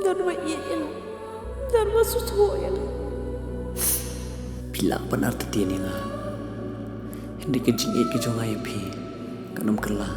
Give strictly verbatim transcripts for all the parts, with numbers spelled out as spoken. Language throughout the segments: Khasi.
Don ba ïeit ïa nga. Don ba sngewthuh ïa nga. Phi lah ban artatien ïa nga, hynrei ka jingïeit ka jong nga ïa phi kan ym kylla.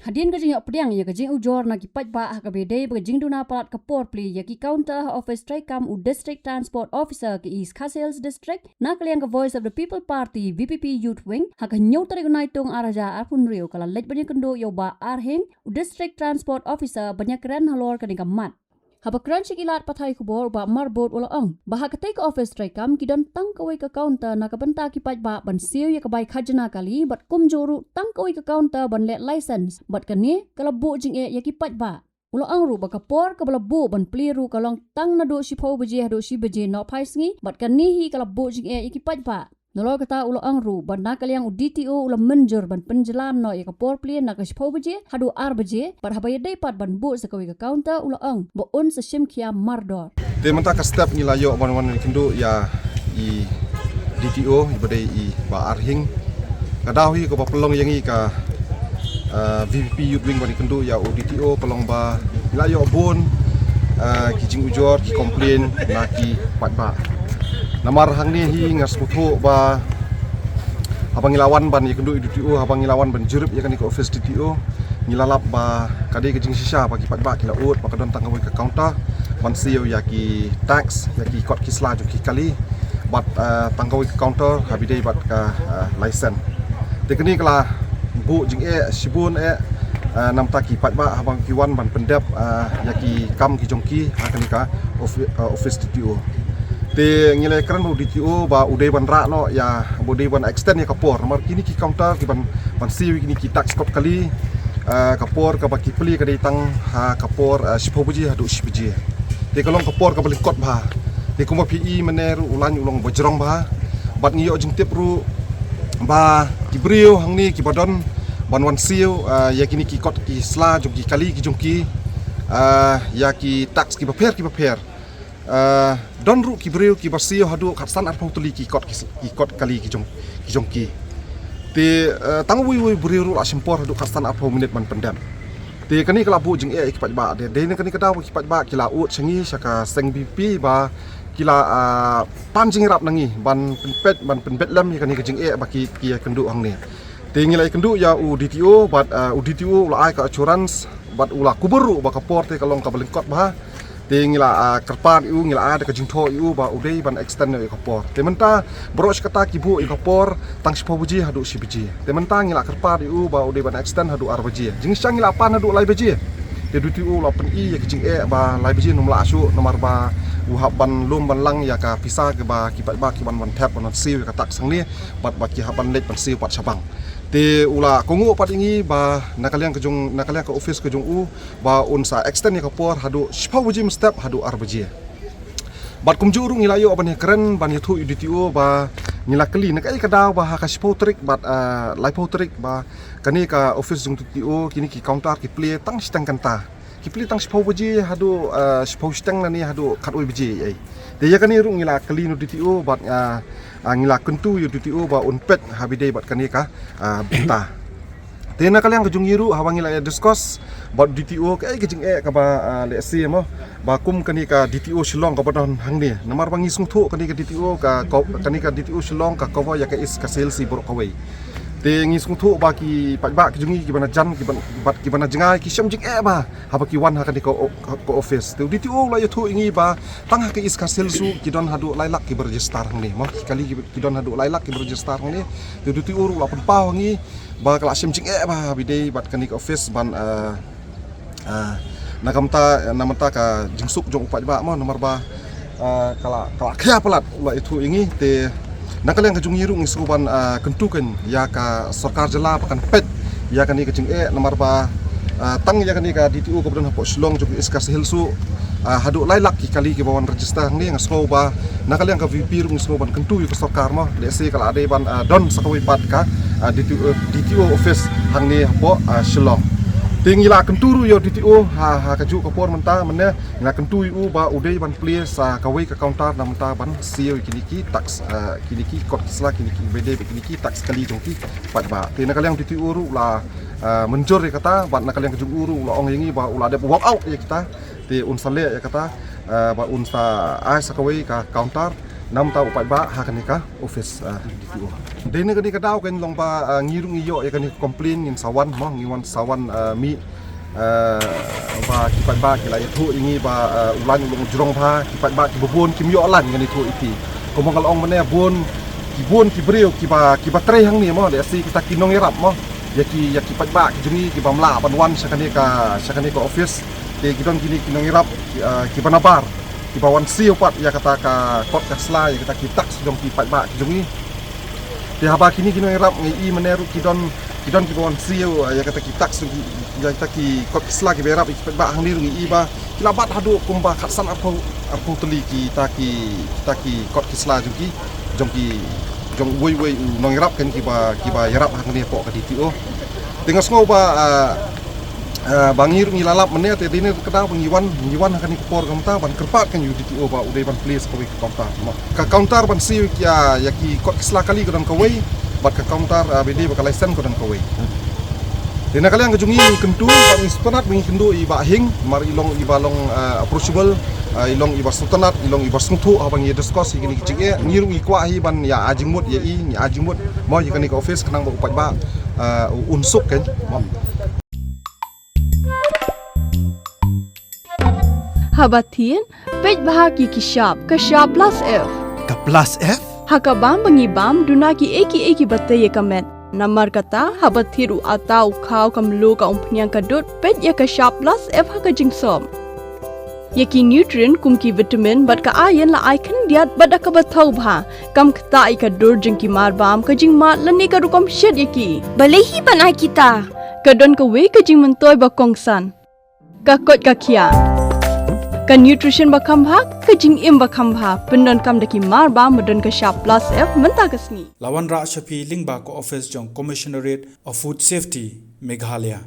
Hadien ka jingïoh pdiang ïa ka jingujor na ki paidbah ha kaba ïadei bad ka jingduna palat ka por plie ïa ki counter ha office treikam u District Transport Officer ka East Khasi Hills District, na ka liang ka Voice of the People Party, V P P Youth Wing, ha ka hynñiew tarik u Naitung ar hajar arphew hynriew ka la leit ban ïakynduh ïa u Bah Arhing, u District Transport Officer, ban ïakren halor kane ka mat. Haba kren sha ki lad pathai khubor, u Bah Marbud u la ong ba ha katei ka office treikam ki don tang kawei ka counter na ka bynta ki paidbah ban siew ïa ka bai khajna kali bad kumjuh ruh tang kawei ka counter ban leh license, bad kane ka la buh jingeh ïa ki paidbah. U la ong ruh ba ka por kaba la buh ban plie ruh ka long tang naduh shiphew baje haduh shi baje nohphai sngi, bad kane hi ka la buh jingeh ïa ki paidbah. Nalor kata u la ong ruh ba na ka liang u D T O u la mynjur ban pynjlan noh ïa ka por plie na ka shiphew baje haduh ar baje, bad haba ïadei pat ban buh sa kawei ka counter u la ong ba un sa shim khia mardor. Te mynta ka step ngi la ïoh ban wan ïakynduh ïa i D T O iba dei i Bah Arhing. Ka daw hi kaba pynlong ïa ngi ka, eh, V P P Youth Wing ban ïakynduh ïa u D T O ka long ba ngi la ïoh bun, eh, ki jingujor, ki complain na ki paidbah. Namar hangne hi nga sngewthuh ba haba ngi la wan ban ïakynduh ïa u D T O, haba ngi la wan ban jurip ïa kane ka office D T O, ngi la lap ba ka dei ka jingshisha ba ki paidbah ki la ud ba ka don tang kawei ka counter ban siew ïa ki tax, ïa ki kot ki sla jong ki kali, bad, eh, tang kawei ka counter haba ïadei bad ka, eh, license. Te kane ka la buh jingeh shibun eh, eh, namar ki paidbah haba ki wan ban pyndep, eh, ïa ki kam ki jong ki ha kane ka ofi-, eh, office D T O. Te ngi la kren bad u D T O ba u dei ban rah noh ïa, ba u dei ban extend ïa ka por namar kine ki counter ki ban, ban siew ïa kine ki tax kot kali, eh, ka por kaba ki plie ka dei tang ha ka por, eh, shiphew baje haduh shi baje. Te ka long ka por kaba lyngkot bha. Te kumba phi i mynne ruh u lain u long ba jrong bha. Bad ngi ïoh jingtip ruh ba ki briew hangne kiba don ban wan siew, eh, ïa kine ki kot ki sla jong ki kali ki jong ki, eh, ïa ki tax kiba pher kiba pher. Eh, don ruh ki briew kiba siew haduh khatsan arphew tylli ki kot ki s-, ki kot kali ki jong, ki jong ki. Te, eh, tang uwei uwei u briew ruh la shim por haduh khatsan arphew minit ban pyndep. Te kane ka la buh jingeh ïa ki paidbah. Te dei na kane ka daw ba ki paidbah ki la ud sha ngi sha ka seng V P P ba ki la, ah, pan jingïarap na ngi ban pynpeit, ban pynbeit lem ïa kane ka jingeh ba ki, ki ïakynduh hangne. Te ngi la ïakynduh ïa u D T O bad, ah, u D T O u la ai ka assurance bad u la kubur ruh ba ka por te ka long kaba lyngkot bha. Te ngi la, ah, kyrpad ïa u, ngi la ai da ka jingthoh ïa u ba u dei ban extend ïa ka por. Te mynta baroh shi katta ki buh ïa ka por tang shiphew baje haduh shi baje. Te mynta ngi la kyrpad ïa u ba u dei ban extend haduh ar baje. Jingshisha ngi la pan haduh lai baje. Te u D T O u la pyni ïa ka jingeh ba lai baje nym lah shuh namar ba u hap ban lum ban lang ïa ka pisa kaba ki paidbah ki wan ban thep ban wan siew ïa ka tax hangne bad ba ki hap ban leit ban siew pat shabar. Te u la kohnguh pat ïa ngi ba na ka liang ka jong, na ka liang ka office ka jong u ba un sa extend ïa ka por haduh shiphew baje mynstep haduh ar baje. Bad kumjuh ruh ngi la ïoh ban ïakren ban ïathuh ïa u D T O ba ngi la kylli na kaei ka daw ba ha ka shiphew tarik bad, ah, laiphew tarik ba kane ka office jong u D T O kine ki counter ki plie tang shiteng kynta. Ki plie tang shiphew baje haduh, ah, shiphew shiteng lane haduh khatwei baje ei. Te ïa kane ruh ngi la kylli na u D T O bad, ah, ah, ngi la kyntu ïa u D T O ba un peit haba ïadei bad kane ka, ah, bynta. Te na ka liang ka jong ngi ruh haba ngi la ïa discuss bad u D T O kaei ka jingeh kaba, ah, lehse mo ba kum kane ka D T O Shillong kaba don hangne. Namar ba ngi sngewthuh kane ka D T O ka, ka, kane ka D T O Shillong ka cover ïa ka East Khasi Hills baroh kawei. Te ngi sngewthuh ba ki paidbah ki jong ngi kiba na jan, kiba, bad kiba na jngai ki shem jingeh bha haba ki wan ha kane ka o-, ka, ka office. Te u D T O u la ïathuh ïa ngi ba tang ha ka East Khasi Hills ruh ki don haduh lai lak kiba register hangne. Mo ki kali ki, ki don haduh lai lak kiba register hangne. Te u D T O ruh u la pynpaw ïa ngi ba ka la shem jingeh bha haba ïadei bad kane ka office ban, eh, eh, na ka bynta, na ka bynta ka jingsuk jong u paidbah mo namar ba, eh, ka la, ka la khia palat u la ïathuh ïa ngi. Te na ka liang ka jong ngi ruh ngi sngewban, ah, kyntu kein ïa ka sorkar jylla ba kan peit ïa kane ka jingeh namar ba, ah, tang ïa kane ka D T O kaba don hapoh Shillong jong ka East Khasi Hills ruh, ah, haduh lai lak ki kali kiba wan register hangne. Nga sngew ba na ka liang ka V P P ruh ngi sngewban kyntu ïa ka sorkar mo lehse ka la dei ban, ah, don sa kawei pat ka, ah, D T O, D T O office hangne hapoh, ah, Shillong. Te ngi la kyntu ruh ïa u D T O ha, ha kajuh ka por mynta mynne. Nga kyntu ïa u ba u dei ban plie sa kawei ka counter na ka bynta ban siew ïa kine ki tax, eh, kine ki kot ki sla, kine ki ba dei kine ki tax kali jong ki paidbah. Te na ka liang D T O ruh u la, ah, mynjur ïa kata, bad na ka liang ka jong u ruh u la ong ïa ngi ba u la dep work out ïa kita, te un sa leh ïa kata, ah, ba un sa ai sa kawei ka counter namar u paidbah ha kane ka office, ah, D T O. Dei na kane ka daw kan long ba, ah, ngi ruh ngi ïoh ïa kane ka complaint, ngin sa wan mo, ngi wan sa wan, ah, mih, ah, ba ki paidbah ki la ïathuh ïa ngi ba, ah, u lain u long jrong bha, ki paidbah kiba bun kim ïoh lain ngan ïathuh ïa phi. Kumba nga la ong mynne, bun, ki bun ki briew kiba, kiba trei hangne mo, lehse kita ki nongïarap mo, ïa ki, ïa ki paidbah ki jong ngi kiba ym lah ban wan sha kane ka, sha kane ka office. Te ki don kine ki nongïarap, ki, ah, kiba nabar, kiba wan siew pat ïa kata ka kot ka sla, ïa kita ki tax jong ki paidbah ki jong ngi. Te haba kine ki nongïarap ngi i mynne ruh ki don, ki don kiba wan siew, ah, ïa kata ki tax jong ki, ïa kita ki kot ki sla kiba ïarap ïa ki paidbah hangne ruh ngi i ba ki la bat haduh kumba khatsan arphew, arphew tylli kita ki, kita ki kot ki sla jong ki, jong ki, jong uwei uwei u nongïarap kan kiba, kiba ïarap hangne hapoh ka D T O. Te nga sngew ba, ah, ah, ba ngi ruh ngi la lap mynne, te dei na ka daw ba ngi wan, ngi wan ha kane ka por kumta ban kyrpad kan ïa u D T O ba u dei ban plie sa kawei ka counter mo. Ka counter ban siew ïa, ïa ki kot ki sla kali ka don kawei, bad ka counter, ah, ba dei ba ka license ka don kawei. Te na ka liang ka jong ngi ngi kyntu, bad ngi sngewtynnat ba ngi kynduh ïa i Bah Hing, namar i long iba long, ah, approachable, ah, i long iba sngewtynnat, i long iba sngewthuh haba ngi discuss ïa kine ki jingeh. Ngi ruh ngi kwah hi ban ïa ai jingmut ïa i, ngi ai jingmut mo ïa kane ka office khnang ba u paidbah, ah, un suk kan mo. Haba thied, peit bha ki ki shap, ka shap plus F. Ka plus F? Ha ka bam ba ngi bam, duna ki ei ki ei kiba tei ïa ka met. Namar kata, haba thied u atta u khaw ka mluh ka umphniang ka dud, peit ïa ka shap plus F ha ka jingsop. Ïa ki nutrient kum ki vitamin bad ka iron la ai khyndiat bad da kaba thaw bha. Kam ktah ïa ka dur jong ki mar bam, ka jingmad lane ka rukom shet ïa ki. Balei hi ban ai kita? Ka don kawei ka jingmyntoi ba kongsan. Ka koit ka khiah. Ka nutrition ba kham bha, ka jingim ba kham bha. Pyndonkam da ki mar bam ba don ka shap plus F mynta ka sngi. La wanrah sha phi lyngba ka office jong Commissionerate of Food Safety, Meghalaya.